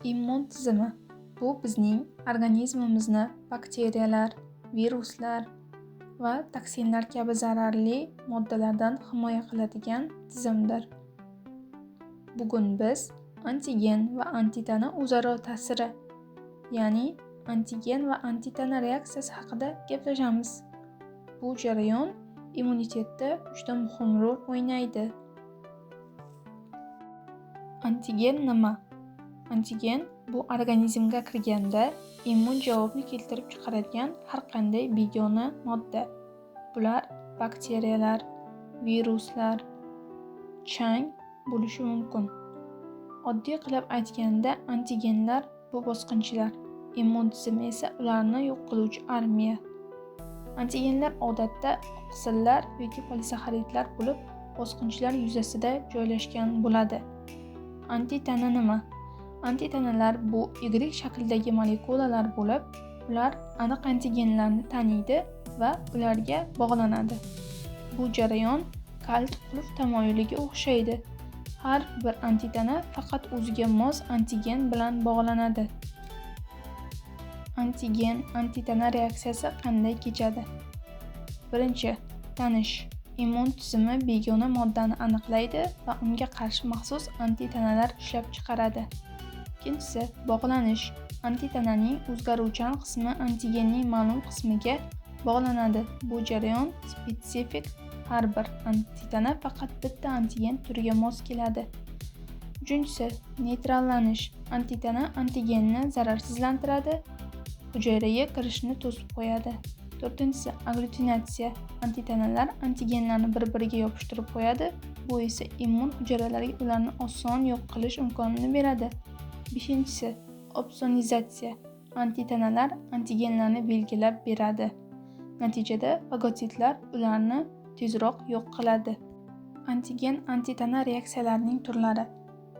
Immun tizimi bu bizning organizmimizni bakteriyalar, viruslar va toksinlar kabi zararli moddalardan himoya qiladigan tizimdir. Bugun biz antigen va antitana o'zaro ta'siri, ya'ni antigen va antitana reaksiyasi haqida gaplashamiz. Bu jarayon immunitetda juda muhim rol o'ynaydi. Antigen nima? Antigen bu organizmga kirganda immun javobni keltirib chiqaradigan har qanday begona modda. Bular bakteriyalar, viruslar, chang bo'lishi mumkin. Oddiy qilib aytganda, antigenlar bu bosqinchilar, immun tizimi esa ularni yo'q qiluvchi armiya. Antigenlar odatda oqsillar yoki polisaxaridlar bo'lib, bosqinchilar yuzasida joylashgan bo'ladi. Antitana nima? Antitanalar bu Y shaklidagi molekulalar bo'lib, ular aniq antigenlarni taniydi va ularga bog'lanadi. Bu jarayon kalit qulf tamoyiliga o'xshaydi. Har bir antitana faqat o'ziga mos antigen bilan bog'lanadi. Antigen antitana reaksiyasi qanday kechadi? Birinchi, tanish. Immun tizimi begona moddani aniqlaydi va unga qarshi maxsus antitanalar ishlab chiqaradi. Ikkinchisi, bog'lanish. Antitananing o'zgaruvchan qismi antigenning ma'lum qismiga bog'lanadi. Bu jarayon spetsifik, har bir antitana faqat bitta antigen turiga mos keladi. Uchinchisi, neytrallanish. Antitana antigenni zararsizlantiradi, hujayraga kirishini to'sib qo'yadi. To'rtinchisi, agglutinatsiya. Antitanalar antigenlarni bir-biriga yopishtirib qo'yadi. Bu esa immun hujayralarga ularni oson yo'q qilish imkonini beradi. Beshinchisi, opsonizatsiya. Antitanalar antigenlarni belgilab beradi. Natijada fagotsitlar ularni tezroq yo'q qiladi. Antigen antitana reaksiyalarining turlari.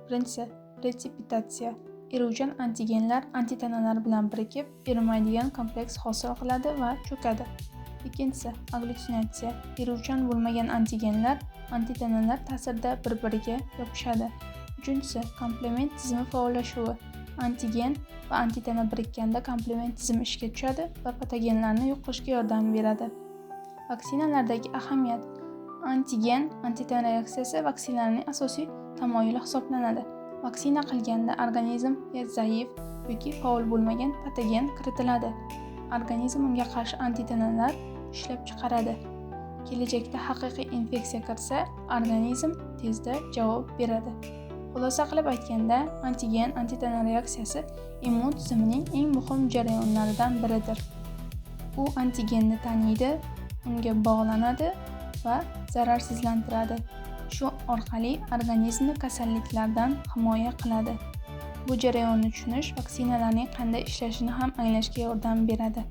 Birinchisi, pretsipitatsiya. Eruvchan antigenlar antitanalar bilan birikib, erimaydigan kompleks hosil qiladi va cho'kadi. Ikkinchisi, agglutinatsiya. Eruvchan bo'lmagan antigenlar antitanalar ta'sirida bir-biriga yopishadi. Uchinchisi, komplement tizimi faollashuvi. Antigen va antitana birikkanda komplement tizimi ishga tushadi va patogenlarni yo'q qilishga yordam beradi. Vaksinalardagi ahamiyat. Antigen antitana reaksiyasi vaksinalarning asosiy tamoyili hisoblanadi. Vaksina qilganda organizmga zaif yoki faol bo'lmagan patogen kiritiladi. Organizm unga qarshi antitanalar ishlab chiqaradi. Kelajakda haqiqiy infeksiya kirsa, organizm tezda javob beradi. Xulosa qilib aytganda, antigen antitana reaksiyasi immun tizimining eng muhim jarayonlaridan biridir. U antigenni taniydi, unga bog'lanadi va zararsizlantiradi. Shu orqali organizmni kasalliklardan himoya qiladi. Bu jarayonni tushunish vaksinalarning qanday ishlashini ham anglashga yordam beradi.